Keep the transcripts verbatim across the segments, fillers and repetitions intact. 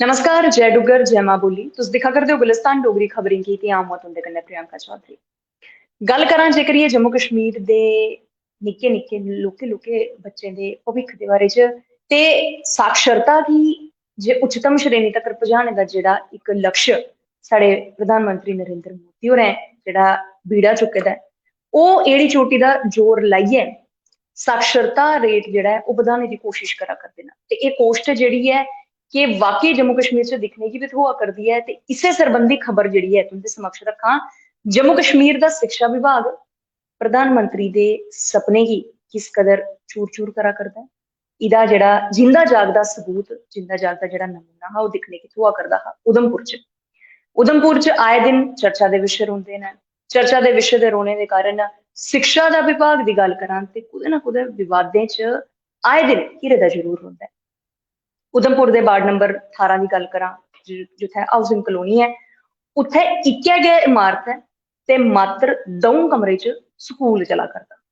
नमस्कार, जय डुग्गर, जय मां बोली। तुस दिक्खा करदे ओ गुलिस्तान डोगरी खबरें गी ते अ'ऊं आं तुं'दे कन्नै प्रियंका चौधरी। गल्ल करां जेकर एह् जम्मू कश्मीर दे निक्के निक्के, लौह्के लौह्के बच्चें दे भविक्ख दे बारे च, ते साक्षरता गी जे उच्चतम श्रेणी तगर पजाने दा जेह्ड़ा इक लक्ष्य साढ़े प्रधानमंत्री नरेंद्र मोदी होरें जेह्ड़ा बीड़ा चुके दा ऐ, ओह् एह्ड़ी चोटी दा जोर लाइयै साक्षरता रेट जेह्ड़ा ऐ ओह् बधाने दी कोशिश करा करदे न। ते एह् कोश्ट जेह्ड़ी ऐ कि वाकई जम्मू कश्मीर च दिक्खने गी बी थ्होआ करदी ऐ। ते इस्सै सरबंधी खबर जेह्ड़ी ऐ तुं'दे समक्ष रक्खां, जम्मू कश्मीर दा शिक्षा विभाग प्रधानमंत्री दे सपने गी किस कदर चूर चूर करा करदा ऐ, एह्दा जेह्ड़ा जिंदा जागदा सबूत, जिंदा जागदा जेह्ड़ा नमूना हा, ओह् दिक्खने गी थ्होआ करदा हा उधमपुर च। उधमपुर च आए दिन चर्चा दे विशे रौंह्दे न। चर्चा दे विशे दे रौह्ने दे कारण शिक्षा दा विभाग दी गल्ल करां ते कुतै ना कुतै विवादें च आए दिन घिरे दा जरूर रौंह्दा ऐ। उधमपुर दे वार्ड नंबर ठारां दी गल्ल करां, जि-, जित्थै हाउसिंग कलोनी ऐ, उत्थै इक्कै गै इमारत ऐ ते मात्र द'ऊं कमरे च स्कूल चला करदा।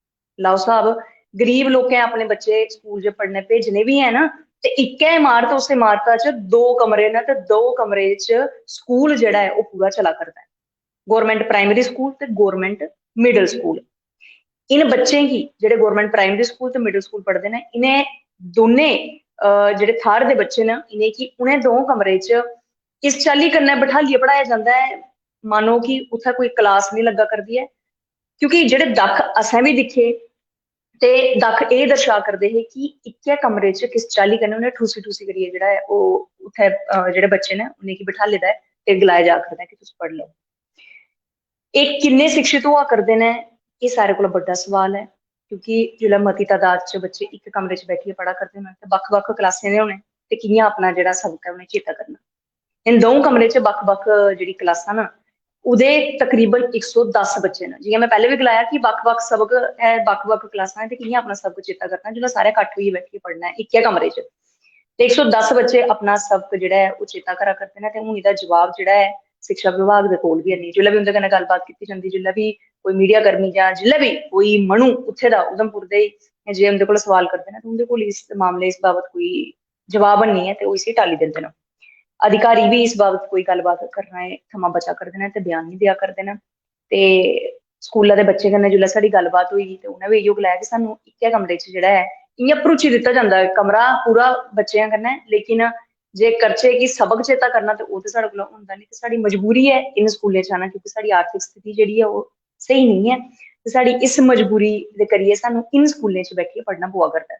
लाओ स्हाब, गरीब लोकें अपने बच्चे स्कूल च पढ़ने भेजने बी है ना, ते इक्कै इमारत, उस इमारता च दो कमरे न ते दो कमरे च स्कूल जेह्ड़ा ऐ ओह् पूरा चला करदा ऐ। गौरमेंट प्राइमरी स्कूल ते गौरमेंट मिडल स्कूल, इन बच्चें गी, जेह्ड़े गौरमेंट प्राइमरी स्कूल ते मिडल स्कूल पढ़दे न, इ'नें दोनें, अ, जेह्ड़े थाह्र दे बच्चे न, इ'नेंगी उ'नें दो कमरे च इस चाल्ली कन्नै बठालियै पढ़ाया जंदा ऐ, मानो कि उत्थै कोई क्लास निं लग्गा करदी ऐ। क्योंकि जेह्ड़े दक्ख असें बी दिक्खे, ते दक्ख एह् दर्शा करदे हे कि इक्कै कमरे च किस चाल्ली कन्नै उ'नें ठूसी ठूसी करियै जेह्ड़ा ऐ ओह् उत्थै, अ, जेह्ड़े बच्चे न उ'नेंगी बठाले दा ऐ ते गलाया जा करदा ऐ कि तुस पढ़ी लैओ। एह् किन्ने शिक्षत होआ करदे न, एह् सारे कोला बड्डा सवाल ऐ, क्योंकि जिसलै मती तादाद च बच्चे इक कमरे च बैठियै पढ़ा करदे न ते बक्ख-बक्ख क्लासें दे होने ते कि'यां अपना जेह्ड़ा सबक ऐ उ'नें चेता करना। इन द'ऊं कमरे च बक्ख-बक्ख जेह्ड़ी क्लासां न, ओह्दे तकरीबन इक सौ दस बच्चे न। जि'यां में पैह्लें बी गलाया कि बक्ख-बक्ख सबक ऐ, बक्ख-बक्ख क्लासां ऐ, ते कि'यां अपना सबक चेता करना, जिसलै सारे कट्ठ होइयै बैठियै पढ़ना ऐ इक्कै कमरे च। ते इक सौ दस बच्चे अपना सबक जेह्ड़ा ऐ, ओह् चेता करा करदे न, ते हून एह्दा जवाब जेह्ड़ा ऐ, शिक्षा विभाग दे कोल बी हैन्नी। जिसलै बी उं'दे कन्नै गल्लबात कीती जंदी, जिसलै बी कोई मीडिया कर्मी जां जिसलै बी कोई मनु उत्थै दा, उधमपुर दे, जे उं'दे कोल सवाल करदे न, ते उं'दे कोल इस मामले, इस बाबत कोई जवाब हैन्नी ऐ, ते ओह् इसी टाली दिंदे न। अधिकारी बी इस बाबत कोई गल्लबात करने थमां बचा करदे न ते बयान निं देआ करदे न। ते स्कूला दे बच्चें कन्नै जिसलै साढ़ी गल्लबात होई, ते उ'नें बी इ'यो गलाया कि सानूं इक्कै कमरे च जेह्ड़ा ऐ, इ'यां भरोची दित्ता जंदा ऐ कमरा पूरा बच्चें कन्नै, लेकिन जे करचै कि सबक चेता करना, ते ओह् ते साढ़े कोला होंदा निं। ते साढ़ी मजबूरी ऐ इ'नें स्कूलें च आना, क्योंकि साढ़ी आर्थिक स्थिति जेह्ड़ी ऐ, ओह् स्हेई निं ऐ। ते साढ़ी इस मजबूरी दे करियै सानूं इ'नें स्कूलें च बैठियै पढ़ना पवा करदा ऐ।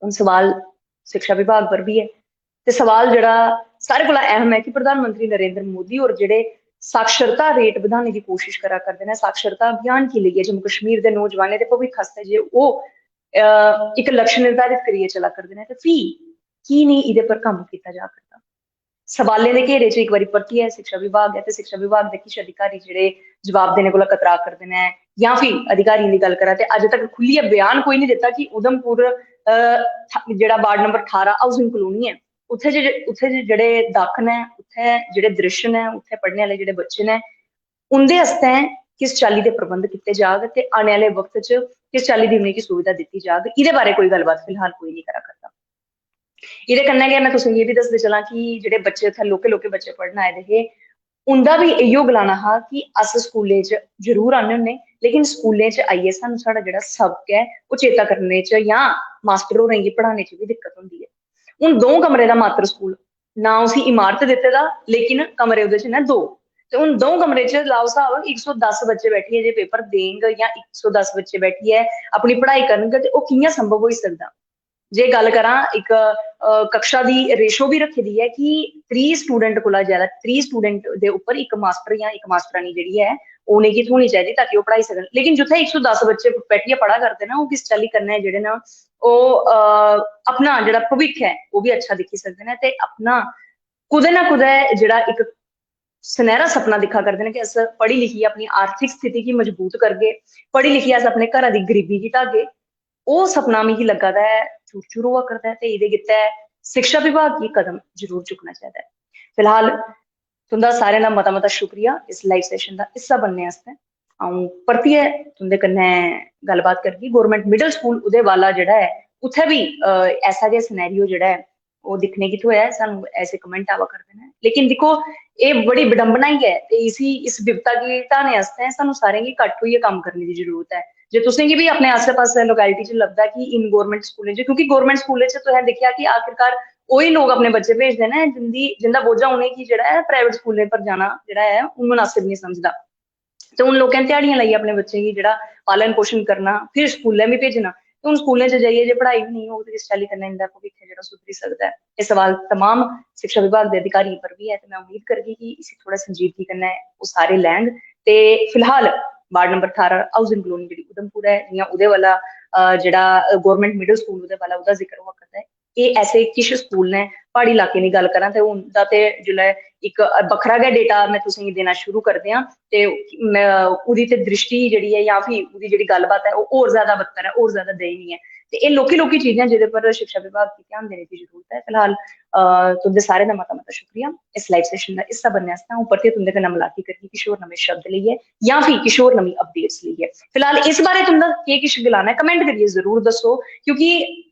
हून सवाल शिक्षा विभाग पर बी ऐ, ते सवाल जेह्ड़ा सारे कोला अहम ऐ कि प्रधानमंत्री नरेंद्र मोदी होर जेह्ड़े साक्षरता रेट बधाने दी कोशिश करा करदे न, साक्षरता अभियान गी लेइयै जम्मू कश्मीर दे नौजवानें दे भविक्ख आस्तै जे ओह्, अ, इक लक्ष्य निर्धारित करियै चला करदे न, ते फ्ही की नेईं एह्दे पर कम्म कीता जा करदा? सवालें दे घेरे च इक बारी परतियै शिक्षा विभाग ऐ, ते शिक्षा विभाग दे किश अधिकारी जेह्ड़े जवाब देने कोला कतरा करदे न, जां फ्ही अधिकारियें दी गल्ल करां, ते अज्ज तक खुल्लियै बयान कोई निं दित्ता कि उधमपुर, अ, थ-, जेह्ड़ा वार्ड नंबर ठारां हाउसिंग कलोनी ऐ, उत्थै जे, उत्थै जे जेह्ड़े दक्ख न, उत्थै जेह्ड़े दृश्य न, उत्थै पढ़ने आह्ले जेह्ड़े बच्चे न, उं'दे आस्तै किस चाल्ली दे प्रबंध कीते जाग ते आने आह्ले वक्त च किस चाल्ली दी उ'नेंगी सुविधा दित्ती जाग, एह्दे बारै कोई गल्लबात फिलहाल कोई निं करा करदा। एह्दे कन्नै गै में तुसेंगी एह् बी दसदे चलां कि जेह्ड़े बच्चे उत्थै लौह्के लौह्के बच्चे पढ़न आए दे हे, उं'दा बी इ'यो गलाना हा कि अस स्कूलें च जरूर आन्ने होन्ने, लेकिन स्कूलें च आइयै सानूं साढ़ा जेह्ड़ा सबक ऐ, ओह् चेता करने च जां मास्टर होरें गी पढ़ाने च बी दिक्कत होंदी ऐ। हून द'ऊं कमरे दा मात्र स्कूल, ना उसी इमारत दित्ते दा, लेकिन कमरे ओह्दे च न दो। ते हून द'ऊं कमरे च लाओ स्हाब, इक सौ दस बच्चे बैठियै जे पेपर देंग जां इक सौ दस बच्चे बैठियै अपनी पढ़ाई करनग, ते ओह् कि'यां संभव होई सकदा? जे गल्ल करां, इक, अ, कक्षा दी रेशो बी रक्खी दी ऐ कि त्रीह् स्टूडेंट कोला ज्यादा, त्रीह् स्टूडेंट दे उप्पर इक मास्टर जां इक मास्टरानी जेह्ड़ी ऐ, ओह् उ'नेंगी थ्होनी चाहिदी ताकि ओह् पढ़ाई सकन। लेकिन जित्थै इक सौ दस बच्चे बैठियै पढ़ा करदे न, ओह् किस चाल्ली कन्नै जेह्ड़े न, ओह्, अ, अपना जेह्ड़ा भविक्ख ऐ, ओह् बी अच्छा दिक्खी सकदे न ते अपना कुतै ना कुतै जेह्ड़ा इक सनैह्रा सपना दिक्खा करदे न कि अस पढ़ी लिखियै अपनी आर्थिक स्थिति गी मजबूत करगे, पढ़ी लिखियै अस अपने घरा दी गरीबी गी ढागे, ओह् सपना मिगी लग्गा दा ऐ चूर चूर होआ करदा ऐ, ते एह्दे गित्तै शिक्षा विभाग गी कदम जरूर चुक्कना चाहिदा ऐ। फिलहाल तुं'दा सारें दा मता मता शुक्रिया इस लाइव सैशन दा हिस्सा बनने आस्तै। अ'ऊं परतियै तुं'दे कन्नै गल्लबात करगी। गौरमेंट मिडल स्कूल उदयवाला जेह्ड़ा ऐ, उत्थै बी, अ, ऐसा गै सिनेरियो जेह्ड़ा ऐ, ओह् दिक्खने गी थ्होआ ऐ, सानूं ऐसे कमेंट आवा करदे न। लेकिन दिक्खो, एह् बड़ी विडंबना ही ऐ, ते इसी, इस विपता गी ढाने आस्तै सानूं सारें गी कट्ठ होइयै कम्म करने दी जरूरत ऐ। जे तुसें गी बी अपने आस्सै पास्सै लोकैलिटी च लभदा कि इन गौरमेंट स्कूलें च, क्योंकि गौरमेंट स्कूलें च तुसें दिक्खेआ कि आखिरकार ओही लोक अपने बच्चे भेजदे न जिंदी, जिंदा बोझा उ'नेंगी जेह्ड़ा ऐ प्राइवेट स्कूलें पर जाना जेह्ड़ा ऐ ओह् मुनासिब नेईं समझदा। ते उन लोकें ध्याड़ियां लाइयै अपने बच्चें गी जेह्ड़ा पालन पोषण करना, फिर स्कूलें बी भेजना। ते हून स्कूलें च जाइयै जे पढ़ाई बी नेईं होग ते किस चाल्ली कन्नै इंदा भविक्ख ऐ जेह्ड़ा सुधरी सकदा ऐ? एह् सवाल तमाम शिक्षा विभाग दे अधिकारियें पर बी ऐ, ते में उम्मीद करगी कि इसी थोह्ड़ा संजीदगी कन्नै ओह् सारे लैंग। ते फिलहाल वार्ड नंबर ठारां हाउसिंग कलोनी जेह्ड़ी उधमपुर ऐ, जि'यां ओह्दे वाला, अ, जेह्ड़ा, अ, गौरमेंट मिडल स्कूल ओह्दे वाला, ओह्दा जिक्र होआ करदा ऐ। एह् ऐसे किश स्कूल न, प्हाड़ी इलाकें दी गल्ल करां ते उं'दा ते जिसलै इक बक्खरा गै डेटा में तुसेंगी देना शुरू करदे आं, ते में, ओह्दी ते द्रिश्टी जेह्ड़ी ऐ जां फ्ही ओह्दी जेह्ड़ी गल्लबात ऐ, ओह् होर ज्यादा बदतर ऐ, होर ज्यादा दयनीय ऐ। ते एह् लौह्की लौह्की चीजां जेह्दे पर शिक्षा विभाग गी ध्यान देने दी जरूरत ऐ। फिलहाल, अ, तुं'दे सारें दा मता मता शुक्रिया इस लाइव सैशन दा हिस्सा बनने आस्तै। अ'ऊं परतियै तुं'दे कन्नै मलाटी करगी किश होर नमें शब्द लेइयै जां फ्ही किश होर नमीं अपडेट्स लेइयै। फिलहाल इस बारे तुं'दा केह् किश गलाना ऐ, कमेंट करियै जरूर दस्सो, क्योंकि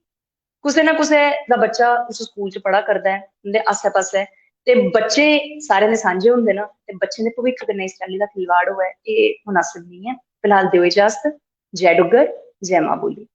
कुसै ना कुसै दा बच्चा उस स्कूल च पढ़ा करदा ऐ, उं'दे आस्सै पास्सै, ते बच्चे सारें दे सांझे होंदे न, ते बच्चें दे भविक्ख कन्नै इस चाल्ली दा खिलवाड़ होऐ, एह् मुनासिब नेईं ऐ। फिलहाल देओ इजाजत। जय डुग्गर, जय मां बोली।